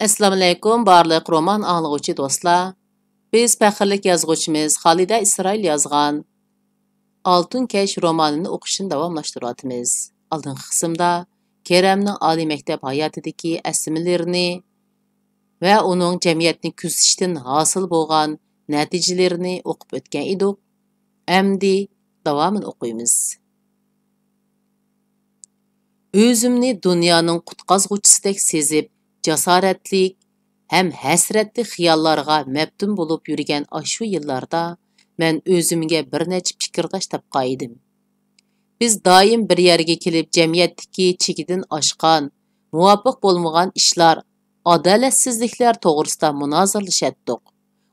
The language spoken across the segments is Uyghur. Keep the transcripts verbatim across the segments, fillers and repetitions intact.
ئەسسالامۇئەلەيكۇم، بارلىق رومان ئاڭلىغۇچى دوستلار. بىز پەخىرلىك يازغۇچىمىز خالىدە ئىسرائىل يازغان ئالتۇن كەش رومانىنى ئوقۇشنى داۋاملاشتۇرۇۋاتىمىز. ئالدىنقى قىسىمدا كېرەمنىڭ ئالىي مەكتەپ ھاياتىدىكى ئەسلىمىلىرىنى ۋە ئۇنىڭ جەمئىيەتنى كۆزىتىشتىن ھاسىل بولغان نەتىجىلىرىنى ئوقۇپ ئۆتكەن ئىدۇق. ئەمدى داۋامىنى ئوقۇيمىز. ئۆزۈمنى دۇنيانىڭ قۇتقازغۇچىسىدەك سېزىپ، جاسارەتلىك ھەم ھەسرەتلىك خىياللارغا مەپتۇن بولۇپ يۈرگەن ئاشۇ يىللاردا مەن ئۆزۈمگە بىر نەچچە پىكىرداش تاپقان ئىدىم. بىز دائىم بىر يەرگە كېلىپ، جەمئىيەتتىكى چېكىدىن ئاشقان، مۇۋاپىق بولمىغان ئىشلار، ئادالەتسىزلىكلەر توغرىسىدا مۇنازىرىلىشەتتۇق.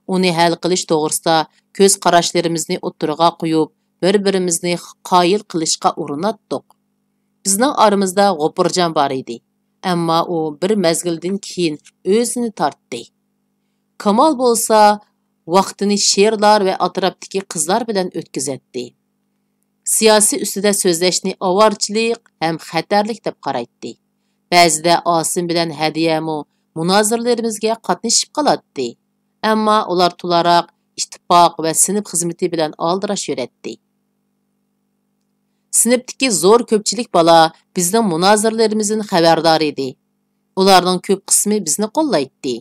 ئۇنى ھەل قىلىش توغرىسىدا كۆز قاراشلىرىمىزنى ئوتتۇرىغا قويۇپ، بىر-بىرىمىزنى قايىل قىلىشقا ئۇرۇناتتۇق. بىزنىڭ ئارىمىزدا غوپۇرجان بار ئىدى، ئەمما ئۇ بىر مەزگىلدىن كېيىن ئۆزىنى تارتتى. كامال بولسا ۋاقتىنى شېئىرلار ۋە ئەتراپتىكى قىزلار بىلەن ئۆتكۈزەتتى. سىياسىي ئۈستىدە سۆزلەشنى ئاۋارىچىلىق ھەم خەتەرلىك دەپ قارايتتى. بەزىدە ئاسىم بىلەن ھەدىيەمۇ مۇنازىرىلىرىمىزگە قاتنىشىپ قالاتتى. ئەمما ئۇلار تولاراق ئىتتىپاق ۋە سىنىپ خىزمىتى بىلەن ئالدىراش يۈرەتتى. سىنىپتىكى زور كۆپچىلىك بالا بىزنىڭ مۇنازىرىلىرىمىزدىن خەۋەردار ئىدى. ئۇلارنىڭ كۆپ قىسمى بىزنى قوللايتتى.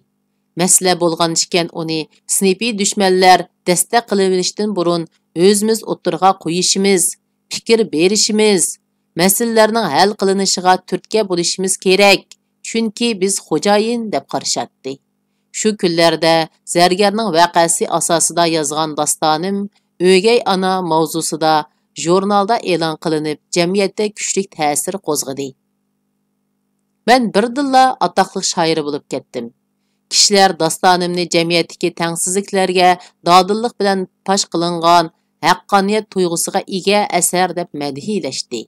مەسىلە بولغان ئىكەن، ئۇنى سىنىپىي دۈشمەنلەر دەستە قىلىۋېلىشتىن بۇرۇن ئۆزىمىز ئوتتۇرىغا قويۇشىمىز، پىكىر بېرىشىمىز، مەسىلىلەرنىڭ ھەل قىلىنىشىغا تۈرتكە بولۇشىمىز كېرەك، چۈنكى بىز خوجايىن دەپ قارىشاتتى. شۇ كۈنلەردە زەرگەرنىڭ ۋەقەسى ئاساسىدا يازغان داستانىم ئۆگەي ئانا ماۋزۇسىدا ژۇرنالدا ئېلان قىلىنىپ، جەمئىيەتتە كۈچلۈك تەسىر قوزغىدى. مەن بىردىنلا ئاتاقلىق شائىر بولۇپ كەتتىم. كىشىلەر داستانىمنى جەمئىيەتتىكى تەڭسىزلىكلەرگە دادىللىق بىلەن پاش قىلىنغان ھەققانىيەت تۇيغۇسىغا ئىگە ئەسەر دەپ مەدھىيلەشتى.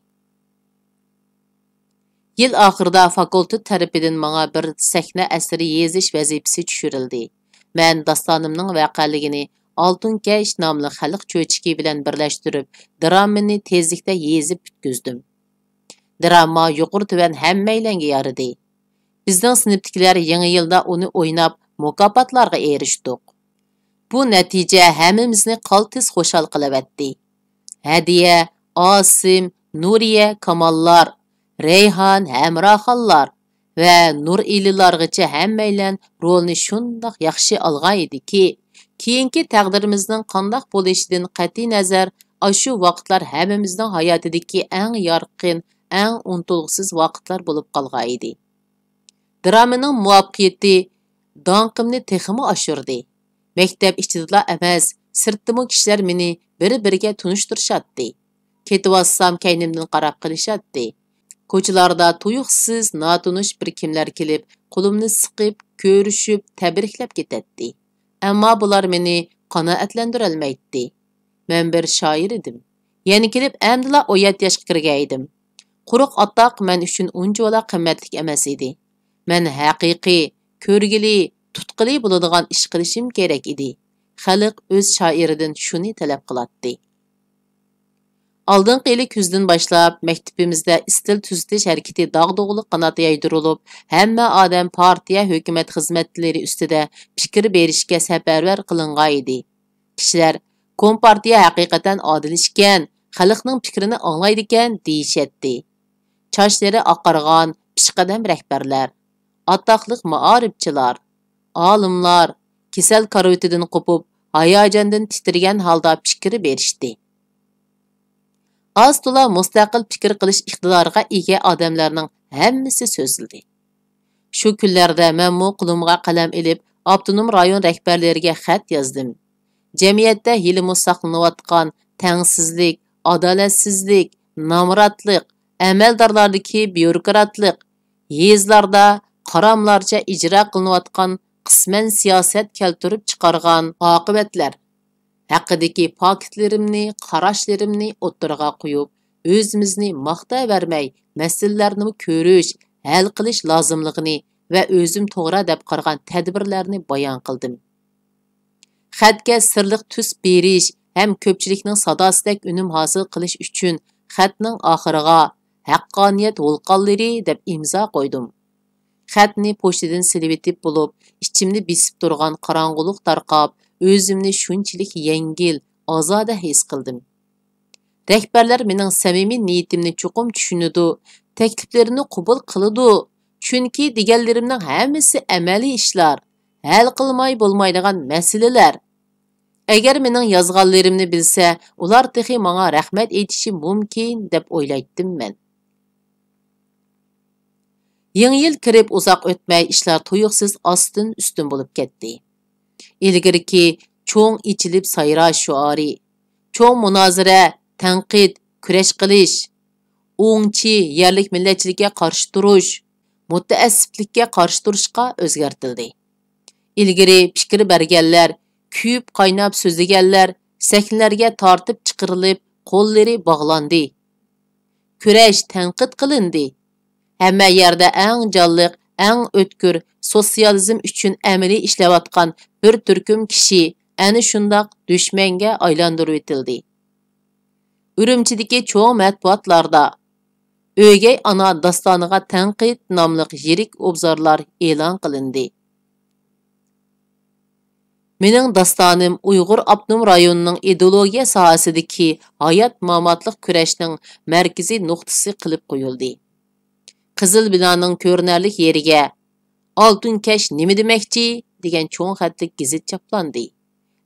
يىل ئاخىرىدا فاكۇلتېت تەرىپىدىن ماڭا بىر سەھنە ئەسىرى يېزىش ۋەزىپىسى چۈشۈرۈلدى. مەن داستانىمنىڭ ۋەقەلىكىنى ئالتۇن كەش ناملىق خەلق چۆچىكى بىلەن بىرلەشتۈرۈپ، درامىنى تېزلىكتە يېزىپ پۈتكۈزدۈم. دراما يۇقىرى تۆۋەن ھەممەيلەنگە يارىدى. بىزنىڭ سىنىپتىكىلەر يېڭى يىلدا ئۇنى ئويناپ، مۇكاپاتلارغا ئېرىشتۇق. بۇ نەتىجە ھەممىمىزنى قالتىس خۇشال قىلىۋەتتى. ھەدىيە، ئاسىم، نۇرىيە كاماللار، رەيھان ھەمراخانلار ۋە نۇرئېلىلارغىچە ھەممەيلەن رولنى شۇنداق ياخشى ئالغان ئىدىكى، كېيىنكى تەقدىرىمىزنىڭ قانداق بولۇشىدىن قەتئىينەزەر، ئاشۇ ۋاقىتلار ھەممىمىزنىڭ ھاياتىدىكى ئەڭ يارقىن، ئەڭ ئۇنتۇلغۇسىز ۋاقىتلار بولۇپ قالغان ئىدى. درامىنىڭ مۇۋەپپەقىيىتى داڭقىمنى تېخىمۇ ئاشۇردى. مەكتەپ ئىچىدىلا ئەمەس، سىرتتىمۇ كىشىلەر مېنى بىر-بىرىگە تونۇشتۇرۇشاتتى. كېتىۋاتسام كەينىمدىن قاراپ قېلىشاتتى. كوچىلاردا تۇيۇقسىز ناتونۇش بىر كىملەر كېلىپ، قولۇمنى سىقىپ، كۆرۈشۈپ، تەبرىكلەپ كېتەتتى. ئەمما بۇلار مېنى قانائەتلەندۈرەلمەيتتى. مەن بىر شائىر ئىدىم. يەنە كېلىپ ئەمدىلا ئون يەتتە ياشقا كىرگەن ئىدىم. قۇرۇق ئاتاق مەن ئۈچۈن ئۇنچىۋالا قىممەتلىك ئەمەس ئىدى. مەن ھەقىقىي، كۆرگىلى، تۇتقىلى بولىدىغان ئىش قىلىشىم كېرەك ئىدى. خەلق ئۆز شائىرىدىن شۇنى تەلەپ قىلاتتى. ئالدىنقى يىلى كۈزدىن باشلاپ مەكتىپىمىزدە ئىستىل تۈزىتىش ھەرىكىتى داغدۇغىلىق قانات يايدۇرۇلۇپ، ھەممە ئادەم پارتىيە، ھۆكۈمەت خىزمەتلىرى ئۈستىدە پىكىر بېرىشكە سەپەرۋەر قىلىنغان ئىدى. كىشىلەر، «كومپارتىيە ھەقىقەتەن ئادىل ئىكەن، خەلقنىڭ پىكرىنى ئاڭلايدىكەن» دېيىشەتتى. چاچلىرى ئاقارغان پېشقەدەم رەھبەرلەر، ئاتاقلىق مائارىپچىلار، ئالىملار كېسەل كارىۋىتىدىن قوپۇپ، ھاياجاندىن تىترىگەن ھالدا پىكىر بېرىشتى. ئاز-تولا مۇستەقىل پىكىر قىلىش ئىقتىدارىغا ئىگە ئادەملەرنىڭ ھەممىسى سۆزلىدى. شۇ كۈنلەردە مەنمۇ قولۇمغا قەلەم ئېلىپ، ئاپتونوم رايون رەھبەرلىرىگە خەت يازدىم. جەمئىيەتتە ھېلىمۇ ساقلىنىۋاتقان تەڭسىزلىك، ئادالەتسىزلىك، نامراتلىق، ئەمەلدارلاردىكى بيۇروكراتلىق، يېزىلاردا قاراملارچە ئىجرا قىلىنىۋاتقان قىسمەن سىياسەت كەلتۈرۈپ چىقارغان ئاقىۋەتلەر ھەققىدىكى پاكىتلىرىمنى، قاراشلىرىمنى ئوتتۇرىغا قويۇپ، ئۆزىمىزنى ماختاۋەرمەي، مەسىلىلەرنىمۇ كۆرۈش، ھەل قىلىش لازىملىقىنى ۋە ئۆزۈم توغرا دەپ قارىغان تەدبىرلەرنى بايان قىلدىم. خەتكە سىرلىق تۈس بېرىش ھەم كۆپچىلىكنىڭ ساداسىدەك ئۈنۈم ھاسىل قىلىش ئۈچۈن خەتنىڭ ئاخىرىغا «ھەققانىيەت ۋولقانلىرى» دەپ ئىمزا قويدۇم. خەتنى پوچتىدىن سېلىۋېتىپ بولۇپ، ئىچىمنى بېسىپ تۇرغان قاراڭغۇلۇق تارقاپ، ئۆزۈمنى شۇنچىلىك يەڭگىل، ئازادە ھېس قىلدىم. رەھبەرلەر مېنىڭ سەمىمىي نىيىتىمنى چوقۇم چۈشىنىدۇ، تەكلىپلىرىمنى قوبۇل قىلىدۇ، چۈنكى دېگەنلىرىمنىڭ ھەممىسى ئەمەلىي ئىشلار، ھەل قىلماي بولمايدىغان مەسىلىلەر. ئەگەر مېنىڭ يازغانلىرىمنى بىلسە، ئۇلار تېخى ماڭا رەھمەت ئېيتىشى مۇمكىن، دەپ ئويلايتتىم مەن. يېڭى يىل كىرىپ ئۇزاق ئۆتمەي، ئىشلار تۇيۇقسىز ئاستىن ئۈستۈن بولۇپ كەتتى. ئىلگىرىكى چوڭ ئېچىلىپ سايراش شوئارى، چوڭ مۇنازىرە، تەنقىد، كۈرەش قىلىش، ئوڭچى، يەرلىك مىللەتچىلىككە قارشى تۇرۇش، مۇتەئەسسىپلىككە قارشى تۇرۇشقا ئۆزگەرتىلدى. ئىلگىرى پىكىر بەرگەنلەر كۆيۈپ قايناپ سۆزلىگەنلەر سەھنىلەرگە تارتىپ چىقىرىلىپ، قوللىرى باغلاندى. كۈرەش تەنقىد قىلىندى. ھەممە يەردە ئەڭ جانلىق، ئەڭ ئۆتكۈر، سوتسىيالىزم ئۈچۈن ئەمەلىي ئىشلەۋاتقان بىر تۈركۈم كىشى ئەنە شۇنداق دۈشمەنگە ئايلاندۇرۇۋېتىلدى. ئۈرۈمچىدىكى چوڭ مەتبۇئاتلاردا «ئۆگەي ئانا داستانىغا تەنقىد» ناملىق يىرىك ئوبزورلار ئېلان قىلىندى. مېنىڭ داستانىم ئۇيغۇر ئاپتونوم رايونىنىڭ ئىدېئولوگىيە ساھەسىدىكى ھايات-ماماتلىق كۈرەشنىڭ مەركىزىي نۇقتىسى قىلىپ قويۇلدى. قىزىل بىنانىڭ كۆرۈنەرلىك يېرىگە «ئالتۇن كەش نېمە دېمەكچى؟» دېگەن چوڭ خەتلىك گېزىت چاپلاندى.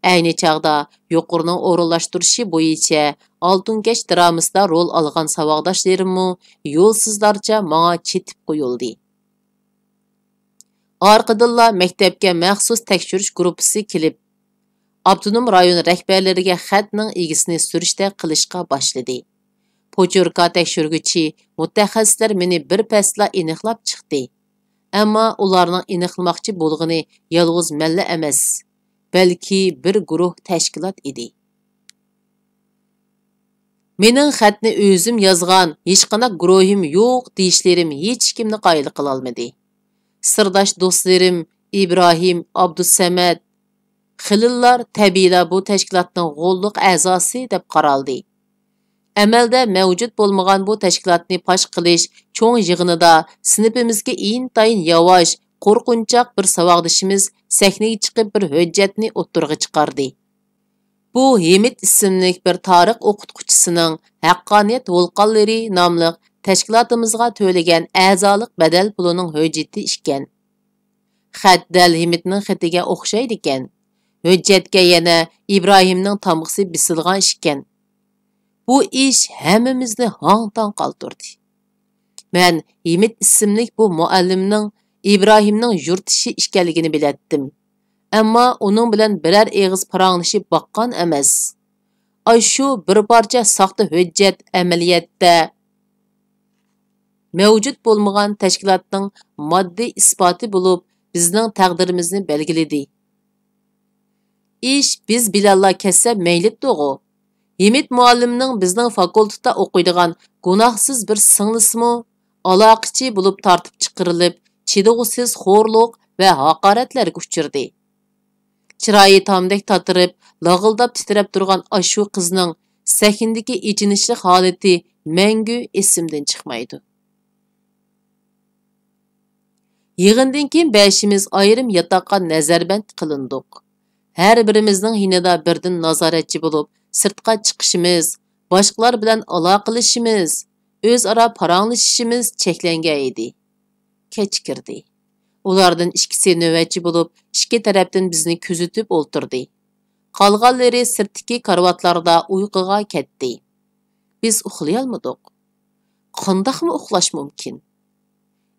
ئەينى چاغدا يۇقىرىنىڭ ئورۇنلاشتۇرۇشى بويىچە «ئالتۇن كەش» درامىسىدا رول ئالغان ساۋاقداشلىرىممۇ يولسىزلارچە ماڭا چېتىپ قويۇلدى. ئارقىدىنلا مەكتەپكە مەخسۇس تەكشۈرۈش گۇرۇپپىسى كېلىپ، ئاپتونوم رايون رەھبەرلىرىگە خەتنىڭ ئىگىسىنى سۈرۈشتە قىلىشقا باشلىدى. پوچۇركا تەكشۈرگۈچى مۇتەخەسسىسلەر مېنى بىر پەستىلا ئېنىقلاپ چىقتى. ئەمما ئۇلارنىڭ ئېنىقلىماقچى بولغىنى يالغۇز مەنلا ئەمەس، بەلكى بىر گۇرۇھ تەشكىلات ئىدى. مېنىڭ خەتنى ئۆزۈم يازغان، ھېچقانداق گۇرۇھىم يوق دېيىشلىرىم ھېچكىمنى قايىل قىلالمىدى. سىرداش دوستلىرىم ئىبراھىم، ئابدۇسەمەت، خېلىللار تەبىئىيلا بۇ تەشكىلاتنىڭ غوللۇق ئەزاسى دەپ قارالدى. ئەمەلدە مەۋجۇت بولمىغان بۇ تەشكىلاتنى پاش قىلىش چوڭ يىغىنىدا سىنىپىمىزگە ئىنتايىن ياۋاش، قورقۇنچاق بىر ساۋاقدىشىمىز سەھنىگە چىقىپ بىر ھۆججەتنى ئوتتۇرىغا چىقاردى. بۇ ھىمىت ئىسىملىك بىر تارىخ ئوقۇتقۇچىسىنىڭ ھەققانىيەت ۋولقانلىرى ناملىق تەشكىلاتىمىزغا تۆلىگەن ئەزالىق بەدەل پۇلىنىڭ ھۆججىتى ئىكەن. خەت دەل ھىمىتنىڭ خېتىگە ئوخشايدىكەن. ھۆججەتكە يەنە ئىبراھىمنىڭ تامغىسى بېسىلغان ئىكەن. بۇ ئىش ھەممىمىزنى ھاڭ-تاڭ قالدۇردى. مەن ھىمىت ئىسىملىك بۇ مۇئەللىمنىڭ ئىبراھىمنىڭ يۇرتدىشى ئىكەنلىكىنى بىلەتتىم. ئەمما ئۇنىڭ بىلەن بىرەر ئېغىز پاراڭلىشىپ باققان ئەمەس. ئاشۇ بىر پارچە ساختا ھۆججەت ئەمەلىيەتتە مەۋجۇت بولمىغان تەشكىلاتنىڭ ماددىي ئىسپاتى بولۇپ، بىزنىڭ تەقدىرىمىزنى بەلگىلىدى. ئىش بىز بىلەنلا كەتسە مەيلىدىغۇ. ھىمىت مۇئەللىمنىڭ بىزنىڭ فاكۇلتېتتا ئوقۇيدىغان گۇناھسىز بىر سىڭلىسىمۇ ئالاقىچى بولۇپ تارتىپ چىقىرىلىپ، چىدىغۇسىز خورلۇق ۋە ھاقارەتلەرگە ئۇچرىدى. چىرايى تامدەك تاتىرىپ، لاغىلداپ تىترەپ تۇرغان ئاشۇ قىزنىڭ سەھنىدىكى ئېچىنىشلىق ھالىتى مەڭگۈ ئېسىمدىن چىقمايدۇ. يىغىندىن كېيىن بەشىمىز ئايرىم ياتاققا نەزەربەند قىلىندۇق. ھەر بىرىمىزنىڭ يېنىدا بىردىن نازارەتچى بولۇپ، سىرتقا چىقىشىمىز، باشقىلار بىلەن ئالاقىلىشىشىمىز، ئۆزئارا پاراڭلىشىشىمىز چەكلەنگەن ئىدى. كەچ كىردى. ئۇلاردىن ئىككىسى نۆۋەتچى بولۇپ، ئىككى تەرەپتىن بىزنى كۆزىتىپ ئولتۇردى. قالغانلىرى سىرتتىكى كارىۋاتلاردا ئۇيقۇغا كەتتى. بىز ئۇخلىيالمىدۇق. قانداقمۇ ئۇخلاش مۇمكىن؟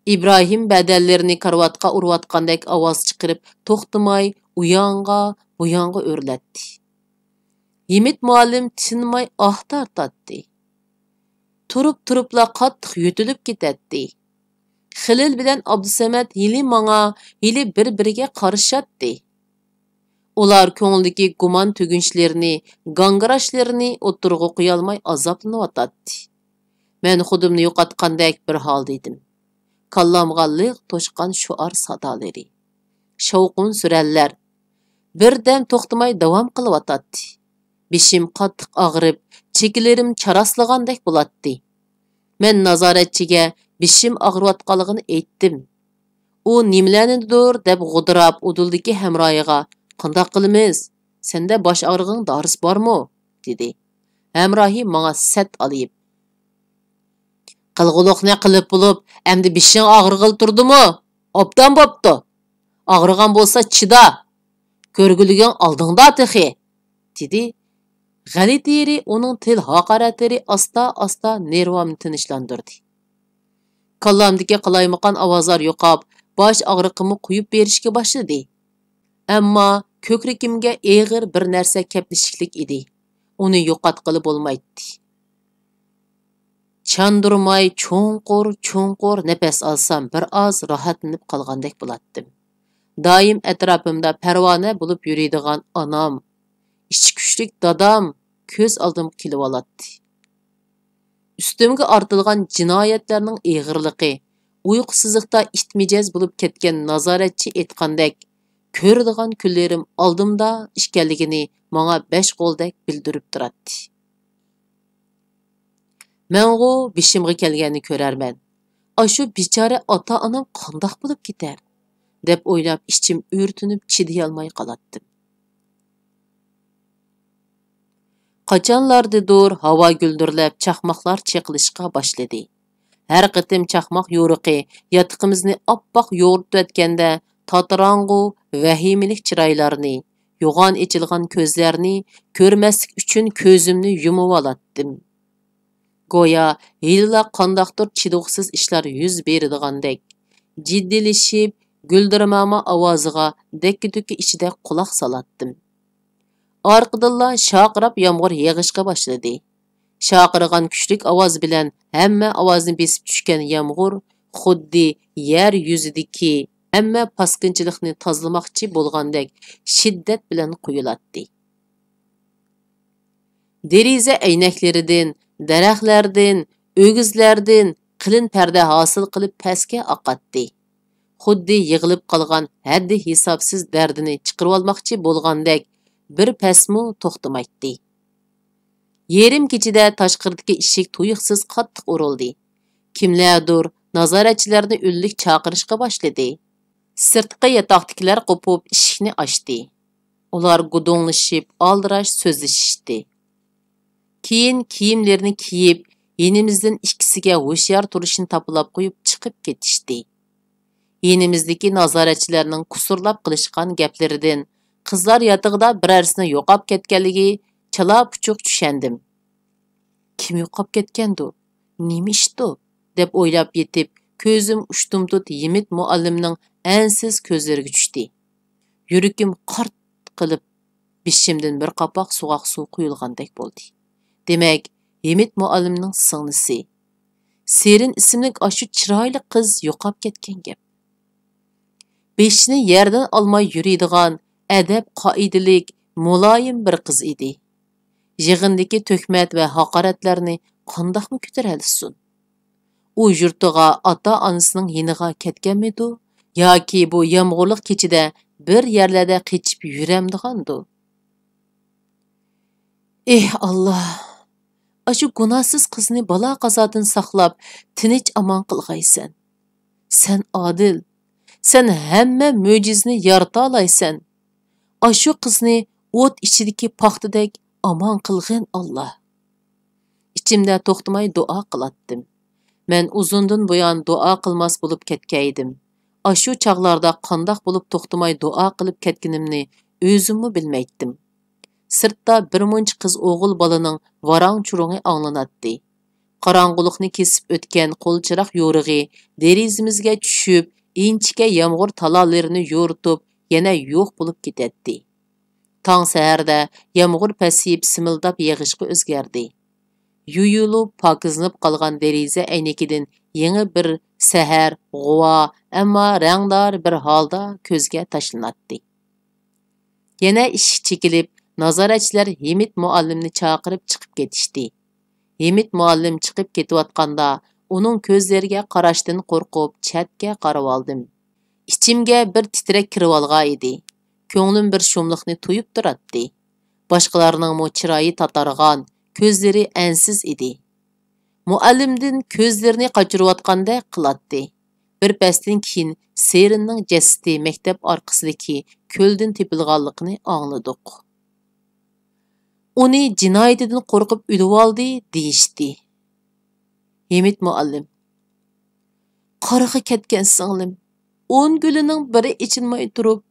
ئىبراھىم بەدەنلىرىنى كارىۋاتقا ئۇرۇۋاتقاندەك ئاۋاز چىقىرىپ، توختىماي ئۇياڭغا، بۇياڭغا ئۆرلەتتى. ھىمىت مۇئەللىم تىنماي ئاھ تارتاتتى. تۇرۇپ-تۇرۇپلا قاتتىق يۆتىلىپ كېتەتتى. خېلىل بىلەن ئابدۇسەمەت ھېلى ماڭا، ھېلى بىر-بىرىگە قارىشاتتى. ئۇلار كۆڭلىدىكى گۇمان تۈگۈنچلىرىنى، گاڭگىراشلىرىنى ئوتتۇرىغا قويالماي ئازابلىنىۋاتاتتى. مەن خۇدۇمنى يوقاتقاندەك بىر ھالدا ئىدىم. كاللامغا لىق توشقان شوئار سادالىرى، شاۋقۇن سۈرەنلەر بىردەم توختىماي داۋام قىلىۋاتاتتى. بېشىم قاتتىق ئاغرىپ، چېكىلىرىم چاراسلىغاندەك بولاتتى. مەن نازارەتچىگە بېشىم ئاغرىۋاتقانلىقىنى ئېيتتىم. ئۇ نېمىلەرنىدۇر دەپ غودىراپ ئۇدۇلدىكى ھەمراھىغا، «قانداق قىلىمىز؟ سەندە باش ئاغرىقىنىڭ دارىسى بارمۇ؟» دېدى. ھەمراھى ماڭا سەت ئالىيىپ، «قىلغۇلۇقنى قىلىپ بولۇپ، ئەمدى بېشىڭ ئاغرىغىلى تۇردىمۇ؟ ئوبدان بوپتۇ. ئاغرىغان بولسا چىدا. كۆرگۈلۈكۈڭ ئالدىڭدا تېخى!» دېدى. غەلىتە يېرى ئۇنىڭ تىل ھاقارەتلىرى ئاستا-ئاستا نېرۋامنى تىنچلاندۇردى. كاللامدىكى قالايمىقان ئاۋازلار يوقاپ، باش ئاغرىقىممۇ قويۇپ بېرىشكە باشلىدى. ئەمما كۆكرىكىمگە ئېغىر بىر نەرسە كەپلىشىكلىك ئىدى. ئۇنى يوقاتقىلى بولمايتتى. چاندۇرماي چوڭقۇر، چوڭقۇر نەپەس ئالسام، بىر ئاز راھەتلىنىپ قالغاندەك بولاتتىم. دائىم ئەتراپىمدا پەرۋانە بولۇپ يۈرىدىغان ئانام، ئىچى كۈچلۈك دادام كۆز ئالدىمغا كېلىۋالاتتى. ئۈستۈمگە ئارتىلغان جىنايەتلەرنىڭ ئېغىرلىقى، ئۇيقۇسىزلىقتا ئىت مىجەز بولۇپ كەتكەن نازارەتچى ئېيتقاندەك، كۆرىدىغان كۈنلىرىم ئالدىمدا ئىكەنلىكىنى ماڭا بەش قولدەك بىلدۈرۈپ تۇراتتى. مەنغۇ بېشىمغا كەلگەننى كۆرەرمەن. ئاشۇ بىچارە ئاتا-ئانام قانداق بولۇپ كېتەر؟ دەپ ئويلاپ، ئىچىم ئۆرتىنىپ، چىدىيالماي قالاتتىم. قاچانلاردىدۇر ھاۋا گۈلدۈرلەپ، چاقماقلار چېقىلىشقا باشلىدى. ھەر قېتىم چاقماق يورۇقى ياتىقىمىزنى ئاپئاق يورۇتۇۋەتكەندە، تاتىراڭغۇ، ۋەھىمىلىك چىرايلارنى، يوغان ئېچىلغان كۆزلەرنى كۆرمەسلىك ئۈچۈن كۆزۈمنى يۇمۇۋالاتتىم. گويا ھېلىلا قانداقتۇر چىدىغۇسىز ئىشلار يۈز بېرىدىغاندەك، جىددىيلىشىپ، گۈلدۈرماما ئاۋازىغا دەككە-دۈككە ئىچىدە قۇلاق سالاتتىم. ئارقىدىنلا شارقىراپ يامغۇر يېغىشقا باشلىدى. شارقىرىغان كۈچلۈك ئاۋاز بىلەن ھەممە ئاۋازنى بېسىپ چۈشكەن يامغۇر خۇددى يەر يۈزىدىكى ھەممە پاسكىنىچىلىقنى تازىلىماقچى بولغاندەك شىددەت بىلەن قۇيۇلاتتى. دېرىزە ئەينەكلىرىدىن، دەرەخلەردىن، ئۆگزىلەردىن قېلىن پەردە ھاسىل قىلىپ پەسكە ئاقاتتى. خۇددى يىغىلىپ قالغان ھەددى-ھېسابسىز دەردىنى چىقىرىۋالماقچى بولغاندەك بىر پەسمۇ توختىمايتتى. يېرىم كېچىدە تاشقىرىدىكى ئىشىك تۇيۇقسىز قاتتىق ئۇرۇلدى. كىملەردۇر نازارەتچىلەرنى ئۈنلۈك چاقىرىشقا باشلىدى. سىرتقى ياتاقتىكىلەر قوپۇپ ئىشىكنى ئاچتى. ئۇلار گۇدۇڭلىشىپ، ئالدىراش سۆزلىشىشتى. كېيىن كىيىملىرىنى كىيىپ، يېنىمىزدىن ئىككىسىگە ھوشيار تۇرۇشنى تاپىلاپ قويۇپ چىقىپ كېتىشتى. يېنىمىزدىكى نازارەتچىلەرنىڭ كۇسۇرلاپ قىلىشقان گەپلىرىدىن، قىزلار ياتىقىدا بىرەرسىنىڭ يوقاپ كەتكەنلىكى چالا-پۇچۇق چۈشەندىم. «كىم يوقاپ كەتكەندۇ؟ نېمە ئىشتۇ؟» دەپ ئويلاپ يېتىپ، كۆزۈم ئۇشتۇمتۇت ھىمىت مۇئەللىمنىڭ ئەنسىز كۆزلىرىگە چۈشتى. يۈرىكىم قارت قىلىپ، بېشىمدىن بىر قاپاق سوغۇق سۇ قۇيۇلغاندەك بولدى. دېمەك، ھىمىت مۇئەللىمنىڭ سىڭلىسى، سېرىن ئىسىملىك ئاشۇ چىرايلىق قىز يوقاپ كەتكەن گەپ. بېشىنى يەردىن ئالماي يۈرىدىغان ئەدەپ-قائىدىلىك، مۇلايىم بىر قىز ئىدى. يىغىندىكى تۆھمەت ۋە ھاقارەتلەرنى قانداقمۇ كۆتۈرەلىسۇن؟ ئۇ يۇرتىغا، ئاتا-ئانىسىنىڭ يېنىغا كەتكەنمىدۇ؟ ياكى بۇ يامغۇرلۇق كېچىدە بىر يەرلەردە قېچىپ يۈرەمدىغاندۇ؟ ئېھ، ئاللا! ئاشۇ گۇناھسىز قىزنى بالا-قازادىن ساقلاپ، تىنچ-ئامان قىلغايسەن. سەن ئادىل. سەن ھەممە مۆجىزىنى يارىتالايسەن. ئاشۇ قىزنى ئوت ئىچىدىكى پاختىدەك ئامان قىلغىن، ئاللا! ئىچىمدە توختىماي دۇئا قىلاتتىم. مەن ئۇزۇندىن بۇيان دۇئا قىلماس بولۇپ كەتكەيدىم. ئاشۇ چاغلاردا قانداق بولۇپ توختىماي دۇئا قىلىپ كەتكىنىمنى ئۆزۈممۇ بىلمەيتتىم. سىرتتا بىر مۇنچە قىز-ئوغۇل بالىنىڭ ۋاراڭ-چۇرۇڭى ئاڭلىناتتى. قاراڭغۇلۇقنى كېسىپ ئۆتكەن قول چىراغ يورۇقى دېرىزىمىزگە چۈشۈپ، ئىنچىكە يامغۇر تالالىرىنى يورۇتۇپ، يەنە يوق بولۇپ كېتەتتى. تاڭ سەھەردە يامغۇر پەسىيىپ، سىمىلداپ يېغىشقا ئۆزگەردى. يۇيۇلۇپ، پاكىزلىنىپ قالغان دېرىزە ئەينىكىدىن يېڭى بىر سەھەر، غۇۋا، ئەمما رەڭدار بىر ھالدا كۆزگە تاشلىناتتى. يەنە ئىشىك چېكىلىپ، نازارەتچىلەر ھىمىت مۇئەللىمنى چاقىرىپ چىقىپ كېتىشتى. ھىمىت مۇئەللىم چىقىپ كېتىۋاتقاندا، ئۇنىڭ كۆزلىرىگە قاراشتىن قورقۇپ، چەتكە قارىۋالدىم. ئىچىمگە بىر تىترەك كىرىۋالغانىدى. كۆڭلۈم بىر شۇملۇقنى تۇيۇپ تۇراتتى. باشقىلارنىڭمۇ چىرايى تاتارغان، كۆزلىرى ئەنسىز ئىدى. مۇئەللىمدىن كۆزلىرىنى قاچۇرۇۋاتقاندەك قىلاتتى. بىر پەستىن كېيىن سېرىننىڭ جەسىتى مەكتەپ ئارقىسىدىكى كۆلدىن تېپىلغانلىقىنى ئاڭلىدۇق. ئۇنى جىنايىتىدىن قورقۇپ ئۆلۈۋالدى، دېيىشتى. ھىمىت مۇئەللىم، «قارىغا كەتكەن سىڭلىم، ئون گۈلىنىڭ بىرى ئېچىلماي تۇرۇپ،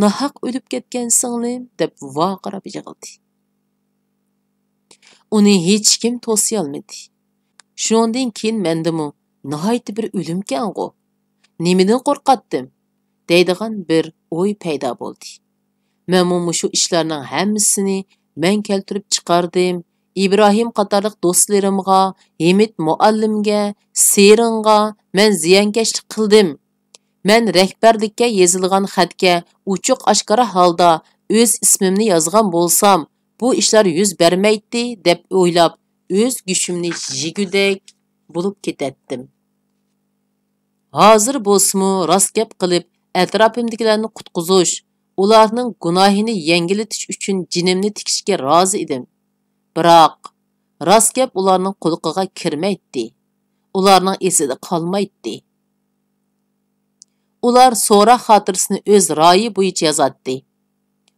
ناھەق ئۆلۈپ كەتكەن سىڭلىم» دەپ ۋارقىراپ يىغلىدى. ئۇنى ھېچكىم توسىيالمىدى. شۇنىڭدىن كېيىن مەندىمۇ «ناھايىتى بىر ئۆلۈمكەنغۇ، نېمىدىن قورقاتتىم؟» دەيدىغان بىر ئوي پەيدا بولدى. مەنمۇ مۇشۇ ئىشلارنىڭ ھەممىسىنى مەن كەلتۈرۈپ چىقاردىم، ئىبراھىم قاتارلىق دوستلىرىمغا، ھىمىت مۇئەللىمگە، سېرىنغا مەن زىيانكەشلىك قىلدىم. مەن رەھبەرلىككە يېزىلغان خەتكە ئوچۇق ئاشكارا ھالدا ئۆز ئىسمىمنى يازغان بولسام، بۇ ئىشلار يۈز بەرمەيتتى، دەپ ئويلاپ، ئۆز گۆشۈمنى يېگۈدەك بولۇپ كېتەتتىم. ھازىر بولسىمۇ راست گەپ قىلىپ، ئەتراپىمدىكىلەرنى قۇتقۇزۇش، ئۇلارنىڭ گۇناھىنى يەڭگىللىتىش ئۈچۈن جېنىمنى تىكىشكە رازى ئىدىم. بىراق، راست گەپ ئۇلارنىڭ قۇلىقىغا كىرمەيتتى. ئۇلارنىڭ ئېسىدە قالمايتتى. ئۇلار سوراق خاتىرىسىنى ئۆز رايى بويىچە يازاتتى.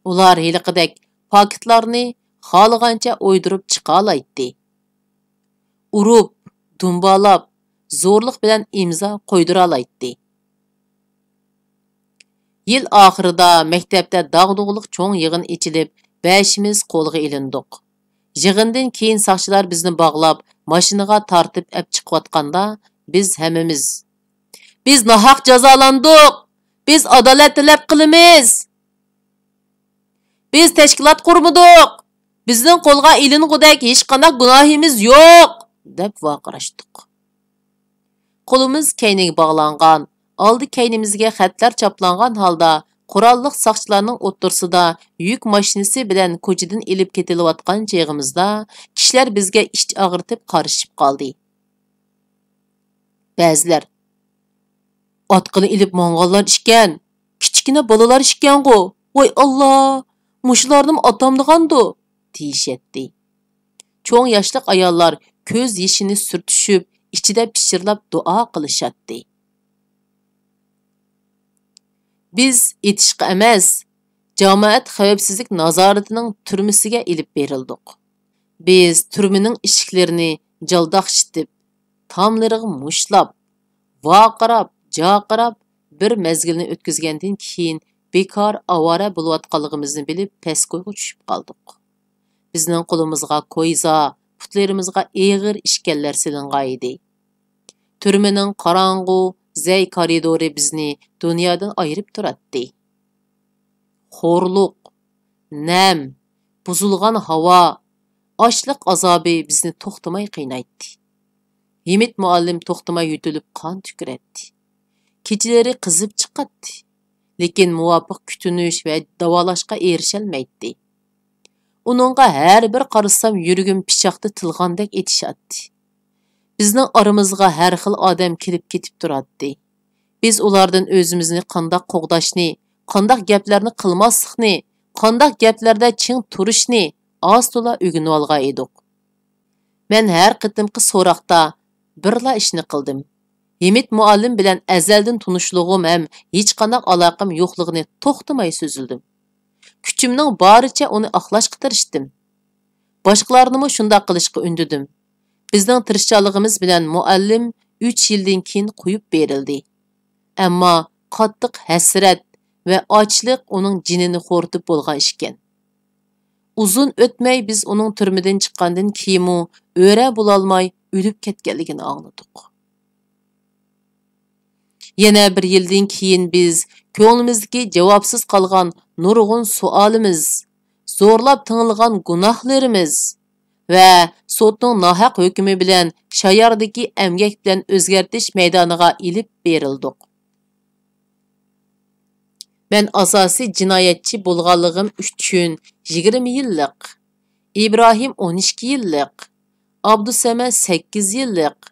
ئۇلار ھېلىقىدەك پاكىتلارنى خالىغانچە ئويدۇرۇپ چىقالايتتى. ئۇرۇپ، دۇمبالاپ، زورلۇق بىلەن ئىمزا قويدۇرالايتتى. يىل ئاخىرىدا مەكتەپتە داغدۇغىلىق چوڭ يىغىن ئېچىلىپ، بەشىمىز قولغا ئېلىندۇق. يىغىندىن كېيىن ساقچىلار بىزنى باغلاپ، ماشىنىغا تارتىپ ئەپ چىقىۋاتقاندا، بىز ھەممىمىز، «بىز ناھەق جازالاندۇق! بىز ئادالەت تەلەپ قىلىمىز! بىز تەشكىلات قۇرمىدۇق! بىزنىڭ قولغا ئېلىنغۇدەك ھېچقانداق گۇناھىمىز يوق!» دەپ ۋارقىراشتۇق. قولىمىز كەينىگە باغلانغان، ئالدى كەينىمىزگە خەتلەر چاپلانغان ھالدا قوراللىق ساقچىلارنىڭ ئوتتۇرىسىدا يۈك ماشىنىسى بىلەن كوچىدىن ئېلىپ كېتىلىۋاتقان چېغىمىزدا، كىشىلەر بىزگە ئىچ ئاغرىتىپ قارىشىپ قالدى. بەزىلەر، «ئاتقىنى ئېلىپ ماڭغانلار ئىكەن، كىچىككىنە بالىلار ئىكەنغۇ، ۋاي ئاللا، مۇشۇلارنىمۇ ئاتامدىغاندۇ؟» دېيىشەتتى. چوڭ ياشلىق ئاياللار كۆز يېشىنى سۈرتۈشۈپ، ئىچىدە پىچىرلاپ دۇئا قىلىشاتتى. بىز ئېتىشقا ئەمەس، جامائەت خەۋپسىزلىك نازارىتىنىڭ تۈرمىسىگە ئېلىپ بېرىلدۇق. بىز تۈرمىنىڭ ئىشىكلىرىنى جالداقشىتىپ، تاملىرىغا مۇشتلاپ، ۋارقىراپ، جارقىراپ، بىر مەزگىلنى ئۆتكۈزگەندىن كېيىن، بىكار ئاۋارە بولۇۋاتقانلىقىمىزنى بىلىپ، پەسكويغا چۈشۈپ قالدۇق. بىزنىڭ قولىمىزغا كويزا، پۇتلىرىمىزغا ئېغىر ئىشكەنلەر سېلىنغانىدى. تۈرمىنىڭ قاراڭغۇ، زەي كارىدورى بىزنى دۇنيادىن ئايرىپ تۇراتتى. خورلۇق، نەم، بۇزۇلغان ھاۋا، ئاچلىق ئازابى بىزنى توختىماي قىينايتتى. ھىمىت مۇئەللىم توختىماي يۆتىلىپ قان تۈكۈرەتتى. كېچىلىرى قىزىپ چىقاتتى. لېكىن مۇۋاپىق كۈتۈنۈش ۋە داۋالاشقا ئېرىشەلمەيتتى. ئۇنىڭغا ھەر بىر قارىسام يۈرىكىم پىچاقتا تىلغاندەك ئېتىشاتتى. بىزنىڭ ئارىمىزغا ھەر خىل ئادەم كېلىپ كېتىپ تۇراتتى. بىز ئۇلاردىن ئۆزىمىزنى قانداق قوغداشنى، قانداق گەپلەرنى قىلماسلىقنى، قانداق گەپلەردە چىڭ تۇرۇشنى ئاز-تولا ئۆگىنىۋالغان ئىدۇق. مەن ھەر قېتىمقى سوراقتا بىرلا ئىشنى قىلدىم. ھىمىت مۇئەللىم بىلەن ئەزەلدىن تونۇشلۇقۇم ھەم ھېچقانداق ئالاقەم يوقلۇقىنى توختىماي سۆزلىدىم. كۈچۈمنىڭ بارىچە ئۇنى ئاقلاشقا تىرىشتىم. باشقىلارنىمۇ شۇنداق قىلىشقا ئۈندىدىم. بىزنىڭ تىرىشچانلىقىمىز بىلەن مۇئەللىم ئۈچ يىلدىن كېيىن قويۇپ بېرىلدى. ئەمما قاتتىق ھەسرەت ۋە ئاچلىق ئۇنىڭ جېنىنى خورىتىپ بولغان ئىكەن. ئۇزۇن ئۆتمەي بىز ئۇنىڭ تۈرمىدىن چىققاندىن كېيىنمۇ ئۆرە بولالماي ئۆلۈپ كەتكەنلىكىنى ئاڭلىدۇق. يەنە بىر يىلدىن كېيىن بىز كۆڭلىمىزدىكى جاۋابسىز قالغان نۇرغۇن سوئالىمىز، زورلاپ تېڭىلغان گۇناھلىرىمىز ۋە سوتنىڭ ناھەق ھۆكمى بىلەن شاياردىكى ئەمگەك بىلەن ئۆزگەرتىش مەيدانىغا ئېلىپ بېرىلدۇق. مەن ئاساسىي جىنايەتچى بولغانلىقىم ئۈچۈن يىگىرمە يىللىق، ئىبراھىم ئون ئىككى يىللىق، ئابدۇسەمەت سەككىز يىللىق،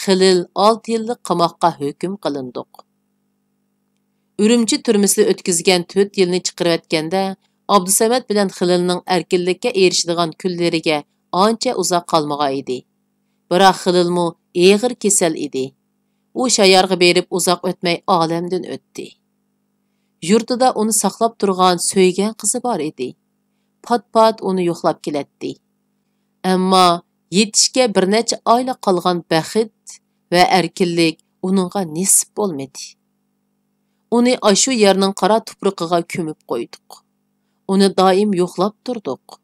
خېلىل ئالتە يىللىق قاماققا ھۆكۈم قىلىندۇق. ئۈرۈمچى تۈرمىسىدە ئۆتكۈزگەن تۆت يىلنى چىقىرىۋەتكەندە، ئابدۇسەمەت بىلەن خېلىلنىڭ ئەركىنلىككە ئېرىشىدىغان كۈنلىرىگە ئانچە ئۇزاق قالمىغان ئىدى. بىراق خېلىلمۇ ئېغىر كېسەل ئىدى. ئۇ شايارغا بېرىپ ئۇزاق ئۆتمەي ئالەمدىن ئۆتتى. يۇرتىدا ئۇنى ساقلاپ تۇرغان سۆيگەن قىزى بار ئىدى. پات-پات ئۇنى يوقلاپ كېلەتتى. ئەمما يېتىشكە بىر نەچچە ئايلا قالغان بەخت ۋە ئەركىنلىك ئۇنىڭغا نېسىپ بولمىدى. ئۇنى ئاشۇ يەرنىڭ قارا تۇپرىقىغا كۆمۈپ قويدۇق. ئۇنى دائىم يوقلاپ تۇردۇق.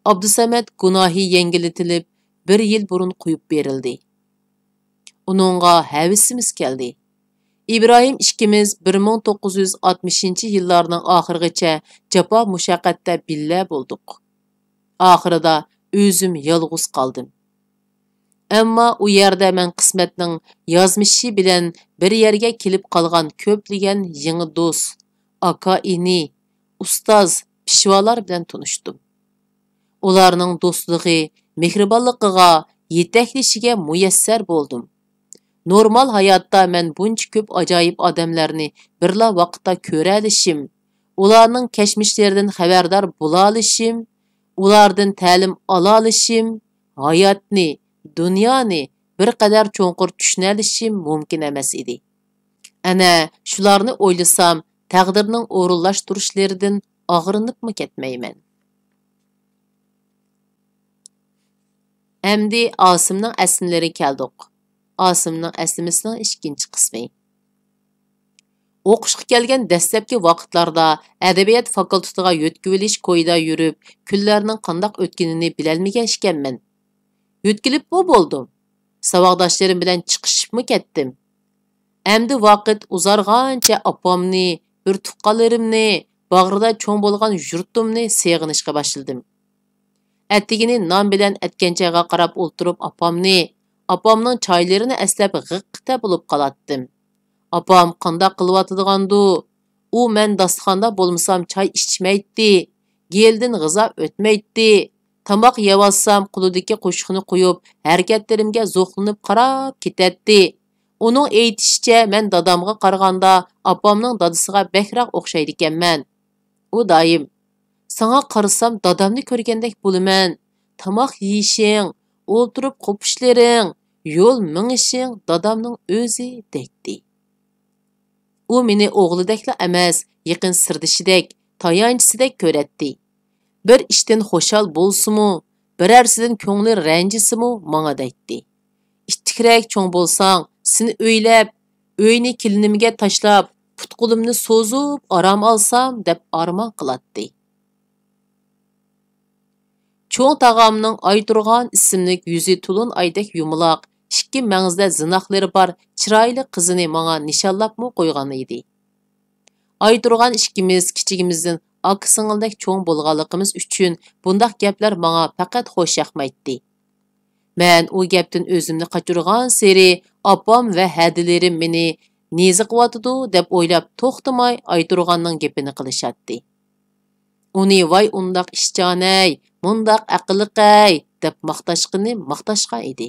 ئابدۇسەمەت گۇناھى يەڭگىللىتىلىپ، بىر يىل بۇرۇن قويۇپ بېرىلدى. ئۇنىڭغا ھەۋىسىمىز كەلدى. ئىبراھىم ئىككىمىز بىر مىڭ توققۇز يۈز ئاتمىشىنچى يىللارنىڭ ئاخىرىغىچە جاپا-مۇشەققەتتە بىللە بولدۇق. ئاخىرىدا ئۆزۈم يالغۇز قالدىم. ئەمما ئۇ يەردە مەن قىسمەتنىڭ يازمىشى بىلەن بىر يەرگە كېلىپ قالغان كۆپلىگەن يېڭى دوست، ئاكا-ئىنى، ئۇستاز، پېشۋالار بىلەن تونۇشتۇم. ئۇلارنىڭ دوستلۇقى، مېھرىبانلىقىغا، يېتەكلىشىگە مۇيەسسەر بولدۇم. نورمال ھاياتتا مەن بۇنچە كۆپ ئاجايىپ ئادەملەرنى بىرلا ۋاقىتتا كۆرەلىشىم، ئۇلارنىڭ كەچمىشلىرىدىن خەۋەردار بولالىشىم، ئۇلاردىن تەلىم ئالالىشىم، ھاياتنى، دۇنيانى بىر قەدەر چوڭقۇر چۈشىنەلىشىم مۇمكىن ئەمەس ئىدى. ئەنە شۇلارنى ئويلىسام، تەقدىرنىڭ ئورۇنلاشتۇرۇشلىرىدىن ئاغرىنىپمۇ كەتمەيمەن. ئەمدى ئاسىمنىڭ ئەسلىمىلىرىگە كەلدۇق. ئاسىمنىڭ ئەسلىمىسىنىڭ ئىككىنچى قىسمى. ئوقۇشقا كەلگەن دەسلەپكى ۋاقىتلاردا ئەدەبىيات فاكۇلتېتىغا يۆتكىۋېلىش كويىدا يۈرۈپ، كۈنلەرنىڭ قانداق ئۆتكىنىنى بىلەلمىگەن ئىكەنمەن. يۆتكىلىپمۇ بولدۇم. ساۋاقداشلىرىم بىلەن چىقىشىپمۇ كەتتىم. ئەمدى ۋاقىت ئۇزارغانچە ئاپامنى، بىر تۇغقانلىرىمنى، باغرىدا چوڭ بولغان يۇرتۇمنى سېغىنىشقا باشلىدىم. ئەتىگىنى نان بىلەن ئەتكەن چايغا قاراپ ئولتۇرۇپ ئاپامنى، ئاپامنىڭ چايلىرىنى ئەسلەپ غىققىتە بولۇپ قالاتتىم. ئاپام قانداق قىلىۋاتىدىغاندۇ؟ ئۇ مەن داستىخاندا بولمىسام چاي ئىچمەيتتى، گېلىدىن غىزا ئۆتمەيتتى. تاماق يەۋاتسام قولىدىكى قوشۇقنى قويۇپ، ھەرىكەتلىرىمگە زوقلىنىپ قاراپ كېتەتتى. ئۇنىڭ ئېيتىشىچە، مەن دادامغا قارىغاندا ئاپامنىڭ دادىسىغا بەكرەك ئوخشايدىكەنمەن. ئۇ دائىم، «ساڭا قارىسام دادامنى كۆرگەندەك بولىمەن. تاماق يېيىشىڭ، ئولتۇرۇپ قوپۇشلىرىڭ، يول مېڭىشىڭ دادامنىڭ ئۆزى» دەيتتى. ئۇ مېنى ئوغلىدەكلا ئەمەس، يېقىن سىردىشىدەك، تايانچىسىدەك كۆرەتتى. بىر ئىشتىن خۇشال بولسىمۇ، بىرەرسىدىن كۆڭلى رەنجىسىمۇ ماڭا دەيتتى. «ئىتتىكرەك چوڭ بولساڭ، سېنى ئۆيلەپ، ئۆينى كېلىنىمگە تاشلاپ، پۇت-قولۇمنى سوزۇپ ئارام ئالسام» دەپ ئارمان قىلاتتى. چوڭ تاغامنىڭ ئايتۇرغان ئىسىملىك يۈزى تولۇن ئايدەك يۇمىلاق، ئىككى مەڭزىدە زىناقلىرى بار چىرايلىق قىزىنى ماڭا نىشانلاپمۇ قويغان ئىدى. ئايتۇرغان ئىككىمىز كىچىكىمىزدىن ئاكا-سىڭىلدەك چوڭ بولغانلىقىمىز ئۈچۈن بۇنداق گەپلەر ماڭا پەقەت خوش ياقمايتتى. مەن ئۇ گەپتىن ئۆزۈمنى قاچۇرغانسېرى، ئاپام ۋە ھەدىلىرىم مېنى نېزىقىۋاتىدۇ دەپ ئويلاپ، توختىماي ئايتۇرغاننىڭ گېپىنى قىلىشاتتى. ئۇنى «ۋاي ئۇنداق ئىشچانەي، مۇنداق ئەقىللىقەي» دەپ ماختاشقىنى ماختاشقان ئىدى.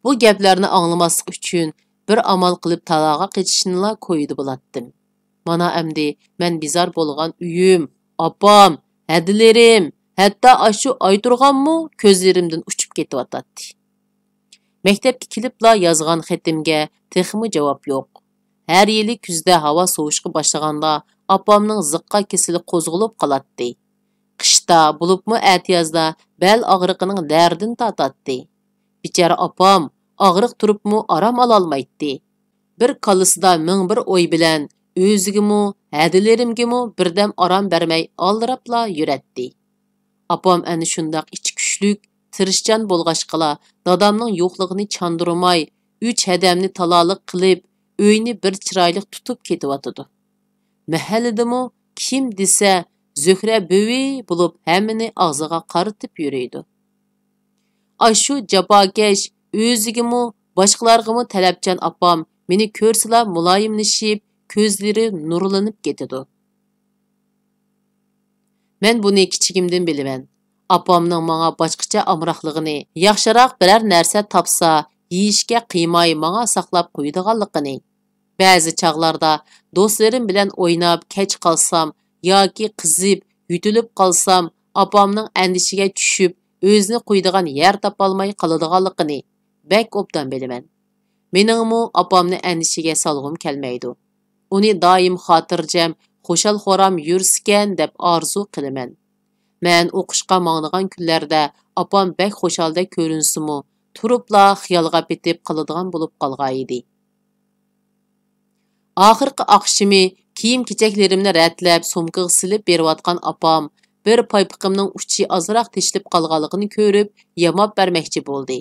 بۇ گەپلەرنى ئاڭلىماسلىق ئۈچۈن بىر ئامال قىلىپ تالاغا قېچىشنىلا كويىدا بولاتتىم. مانا ئەمدى مەن بىزار بولغان ئۆيۈم، ئاپام، ھەدىلىرىم، ھەتتا ئاشۇ ئايتۇرغانمۇ كۆزلىرىمدىن ئۇچۇپ كېتىۋاتاتتى. مەكتەپكە كېلىپلا يازغان خېتىمگە تېخىمۇ جاۋاب يوق. ھەر يىلى كۈزدە ھاۋا سوۋۇشقا باشلىغاندا ئاپامنىڭ زىققا كېسىلى قوزغىلىپ قالاتتى. قىشتا، بولۇپمۇ ئەتىيازدا بەل ئاغرىقىنىڭ دەردىنى تارتاتتى. بىچارە ئاپام ئاغرىق تۇرۇپمۇ ئارام ئالالمايتتى. بىر كاللىسىدا مىڭ بىر ئوي بىلەن ئۆزىگىمۇ، ھەدىلىرىمگىمۇ بىردەم ئارام بەرمەي ئالدىراپلا يۈرەتتى. ئاپام ئەنە شۇنداق ئىچى كۈچلۈك، تىرىشچان بولغاچقىلا، دادامنىڭ يوقلۇقىنى چاندۇرماي، ئۈچ ھەدەمنى تالالىق قىلىپ، ئۆينى بىر چىرايلىق تۇتۇپ كېتىۋاتىدۇ. مەھەللىدىمۇ كىم دېسە، زۆھرە بۈۋى بولۇپ ھەممىنى ئاغزىغا قارىتىپ يۈرىدۇ. ئاشۇ جاپاكەش، ئۆزىگىمۇ، باشقىلارغىمۇ تەلەپچان ئاپام مېنى كۆرسىلا مۇلايىملىشىپ، كۆزلىرى نۇرلىنىپ كېتىدۇ. مەن بۇنى كىچىكىمدىن بىلىمەن. ئاپامنىڭ ماڭا باشقىچە ئامراقلىقىنى، ياخشىراق بىرەر نەرسە تاپسا، يېيىشكە قىيماي ماڭا ساقلاپ قويىدىغانلىقىنى. بەزى چاغلاردا دوستلىرىم بىلەن ئويناپ كەچ قالسام ياكى قىزىپ يۆتىلىپ قالسام، ئاپامنىڭ ئەندىشىگە چۈشۈپ، ئۆزىنى قويىدىغان يەر تاپالماي قالىدىغانلىقىنى بەك ئوبدان بىلىمەن. مېنىڭمۇ ئاپامنى ئەندىشىگە سالغۇم كەلمەيدۇ. ئۇنى دائىم خاتىرجەم، خۇشال-خۇرام يۈرسىكەن دەپ ئارزۇ قىلىمەن. مەن ئوقۇشقا ماڭىدىغان كۈنلەردە ئاپام بەك خۇشالدەك كۆرۈنسىمۇ، تۇرۇپلا خىيالغا پېتىپ قالىدىغان بولۇپ قالغانىدى. ئاخىرقى ئاخشىمى كىيىم-كېچەكلىرىمنى رەتلەپ، سومكىغا سېلىپ بېرىۋاتقان ئاپام بىر پايپىقىمنىڭ ئۇچى ئازراق تېشىلىپ قالغانلىقىنى كۆرۈپ، ياماپ بەرمەكچى بولدى.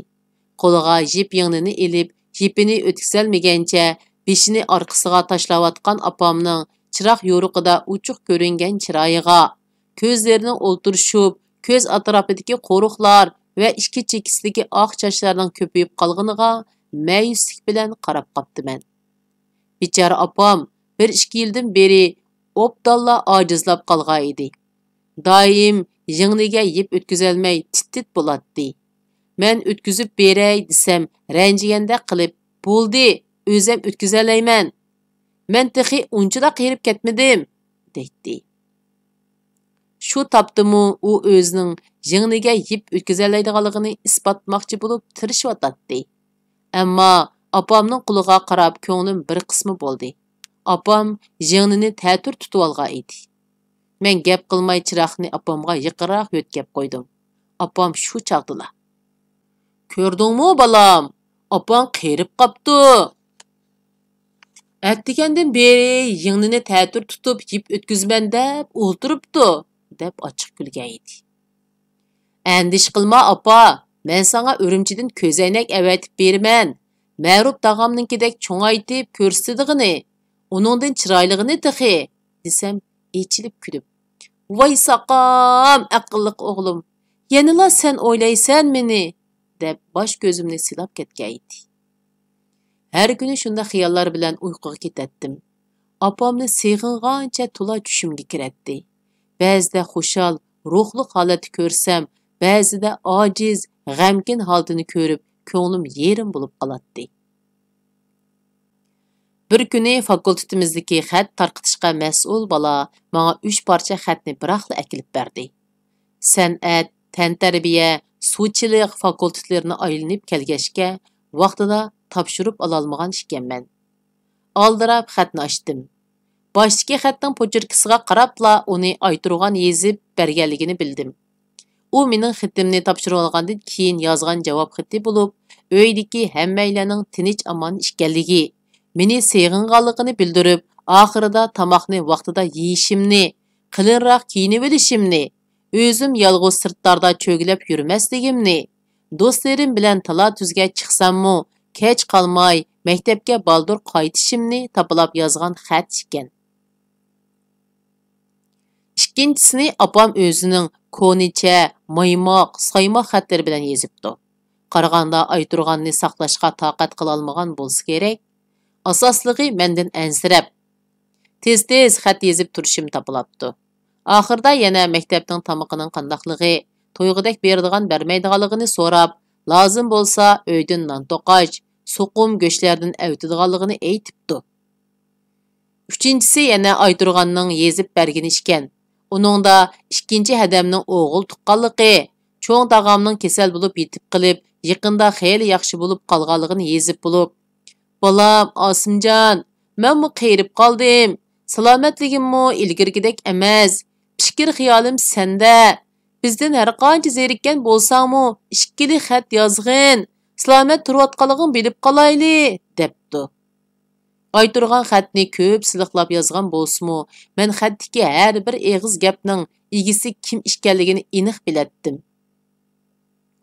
قولىغا يىپ يىڭنىنى ئېلىپ، يىپىنى ئۆتكۈزەلمىگەنچە بېشىنى ئارقىسىغا تاشلاۋاتقان ئاپامنىڭ چىراغ يورۇقىدا ئوچۇق كۆرۈنگەن چىرايىغا، كۆزلىرىنىڭ ئولتۇرۇشۇپ، كۆز ئەتراپىدىكى قورۇقلار ۋە ئىككى چېكىسىدىكى ئاق چاچلارنىڭ كۆپىيىپ قالغىنىغا مەيۈسلۈك بىلەن قاراپ قاپتىمەن. بىچارە ئاپام بىر ئىككى يىلدىن بېرى ئوبدانلا ئاجىزلاپ قالغان ئىدى. دائىم يىڭنىگە يىپ ئۆتكۈزەلمەي تىت-تىت بولاتتى. مەن ئۆتكۈزۈپ بېرەي دېسەم، رەنجىگەندەك قىلىپ، «بولدى، ئۆزەم ئۆتكۈزەلەيمەن. مەن تېخى ئۇنچىلا قېرىپ كەتمىدىم» دەيتتى. شۇ تاپتىمۇ ئۇ ئۆزىنىڭ يىڭنىگە يىپ ئۆتكۈزەلەيدىغانلىقىنى ئىسپاتلىماقچى بولۇپ تىرىشىۋاتاتتى. ئەمما ئاپامنىڭ قولىغا قاراپ كۆڭلۈم بىر قىسما بولدى. ئاپام يىڭنىنى تەتۈر تۇتۇۋالغان ئىدى. مەن گەپ قىلماي چىراغنى ئاپامغا يېقىنراق يۆتكەپ قويدۇم. ئاپام شۇ چاغدىلا: «كۆردۈڭمۇ، بالام؟ ئاپاڭ قېرىپ قاپتۇ. ئەتىگەندىن بېرى يىڭنىنى تەتۈر تۇتۇپ يىپ ئۆتكۈزىمەن دەپ ئولتۇرۇپتۇ» دەپ ئاچچىق كۈلگەن ئىدى. «ئەندىشە قىلما، ئاپا، مەن ساڭا ئۈرۈمچىدىن كۆزەينەك ئەۋەتىپ بېرىمەن. مەرۇپ تاغامنىڭكىدەك چوڭايتىپ كۆرسىتىدىغىنى، ئۇنىڭدىن چىرايلىغىنى تېخى» دېسەم، ئېچىلىپ كۈلۈپ: «ۋاي ساقام، ئەقىللىق ئوغلۇم، يەنىلا سەن ئويلايسەن مېنى» دەپ باش كۆزۈمنى سىلاپ كەتكەن ئىدى. ھەر كۈنى شۇنداق خىياللار بىلەن ئۇيقۇغا كېتەتتىم. ئاپامنى سېغىنغانچە تولا چۈشۈمگە كىرەتتى. بەزىدە خۇشال، روھلۇق ھالەتتە كۆرسەم، بەزىدە ئاجىز، غەمكىن ھالىتىنى كۆرۈپ، كۆڭلۈم يېرىم بولۇپ قالاتتى. بىر كۈنى فاكۇلتېتىمىزدىكى خەت تارقىتىشقا مەسئۇل بالا ماڭا ئۈچ پارچە خەتنى بىراقلا ئەكېلىپ بەردى. سەنئەت، تەنتەربىيە، سۇچىلىق فاكۇلتېتلىرىنى ئايلىنىپ كەلگەچكە، ۋاقتىدا تاپشۇرۇپ ئالالمىغان ئىكەنمەن. ئالدىراپ خەتنى ئاچتىم. باشتىكى خەتنىڭ پوچېركىسىغا قاراپلا ئۇنى ئايتۇرغان يېزىپ بەرگەنلىكىنى بىلدىم. ئۇ مېنىڭ خېتىمنى تاپشۇرۇۋالغاندىن كېيىن يازغان جاۋاب خېتى بولۇپ، ئۆيدىكى ھەممەيلەننىڭ تىنچ-ئامان ئىكەنلىكى، مېنى سېغىنغانلىقىنى بىلدۈرۈپ، ئاخىرىدا تاماقنى ۋاقتىدا يېيىشىمنى، قېلىنراق كىيىنىۋېلىشىمنى، ئۆزۈم يالغۇز سىرتلاردا چۆگىلەپ يۈرمەسلىكىمنى، دوستلىرىم بىلەن تالا-تۈزگە چىقساممۇ، كەچ قالماي مەكتەپكە بالدۇر قايتىشىمنى تاپىلاپ يازغان خەت ئىكەن. ئىككىنچىسىنى ئاپام ئۆزىنىڭ كونىچە، مايماق، سايماق خەتلىرى بىلەن يېزىپتۇ. قارىغاندا ئايتۇرغاننى ساقلاشقا تاقەت قىلالمىغان بولسا كېرەك. ئاساسلىقى مەندىن ئەنسىرەپ، تېز-تېز خەت يېزىپ تۇرۇشۇم تاپىلاپتۇ. ئاخىرىدا يەنە مەكتەپنىڭ تامىقىنىڭ قانداقلىقى، تويغۇدەك بېرىدىغان بەرمەيدىغانلىقىنى سوراپ، لازىم بولسا ئۆيدىن نان توقاچ، سوقۇم گۆشلەردىن ئەۋېتىدىغانلىقىنى ئېيتىپتۇ. ئۈچىنچىسى يەنە ئايتۇرغاننىڭ يېزىپ بەرگىنى ئىكەن. ئۇنىڭدا ئىككىنچى ھەدەمنىڭ ئوغۇل تۇغقانلىقى، چوڭ تاغامنىڭ كېسەل بولۇپ يېتىپ قېلىپ، يېقىندا خېلى ياخشى بولۇپ قالغانلىقىنى يېزىپ بولۇپ، بالام ئاسىمجان، مەنمۇ قېرىپ قالدىم. سالامەتلىكىممۇ ئىلگىرىكىدەك ئەمەس. پىكىر خىيالىم سەندە. بىزدىن ھەرقانچە زېرىككەن بولساڭمۇ، ئىككىلى خەت يازغىن. سالامەت تۇرۇۋاتقانلىقىڭ بىلىپ قالايلى، دەپتۇ. ئايتۇرغان خەتنى كۆپ سىلىقلاپ يازغان بولسىمۇ، مەن خەتتىكى ھەر بىر ئېغىز گەپنىڭ ئىگىسى كىم ئىكەنلىكىنى ئېنىق بىلەتتىم.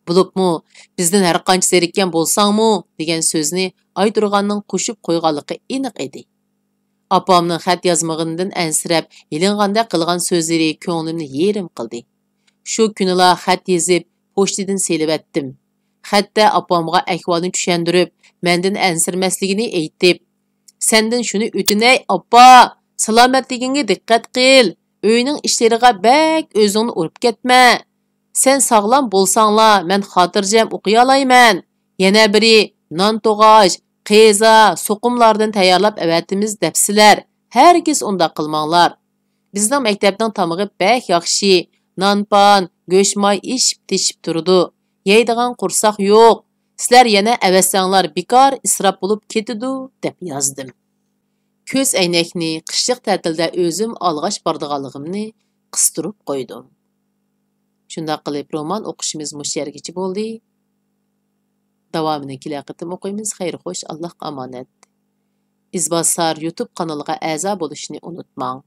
بولۇپمۇ، بىزدىن ھەرقانچە زېرىككەن بولساڭمۇ دېگەن سۆزنى ئايتۇرغاننىڭ قوشۇپ قويغانلىقى ئېنىق ئىدى. ئاپامنىڭ خەت يازمىغىنىدىن ئەنسىرەپ، يېلىنغاندەك قىلغان سۆزلىرى كۆڭلۈمنى يېرىم قىلدى. شۇ كۈنىلا خەت يېزىپ، پوچتىدىن سېلىۋەتتىم. خەتتە ئاپامغا ئەھۋالنى چۈشەندۈرۈپ، مەندىن ئەنسىرىمەسلىكىنى ئېيتىپ، سەندىن شۇنى ئۆتۈنەي، ئاپا، سالامەتلىكىڭگە دىققەت قىل، ئۆينىڭ ئىشلىرىغا بەك ئۆزۈڭنى ئۇرۇپ كەتمە. سەن ساغلام بولساڭلا، مەن خاتىرجەم ئوقۇيالايمەن. يەنە بىرى، نان توغاچ، قېزا، سوقۇملاردىن تەييارلاپ ئەۋەتىمىز دەپسىلەر. ھەرگىز ئۇنداق قىلماڭلار. بىزنىڭ مەكتەپنىڭ تامىقى بەك ياخشى. نان-پان، گۆش-ماي ئېشىپ-تېشىپ تۇرىدۇ. يەيدىغان قورساق يوق. سىلەر يەنە ئەۋەتسەڭلار بىكار ئىسراپ بولۇپ كېتىدۇ، دەپ يازدىم. كۆز ئەينەكنى قىشلىق تەتىلدە ئۆزۈم ئالغاچ بارىدىغانلىقىمنى قىستۇرۇپ قويدۇم. شۇنداق قىلىپ، رومان ئوقۇشىمىز مۇشۇ يەرگىچە بولدى. داۋامىنى كېلەر قېتىم ئوقۇيمىز. خەير خوش، ئاللاھقا ئامانەت. ئىزباسار يۇتۇب قانىلىغا ئەزا بولۇشنى ئۇنتۇماڭ.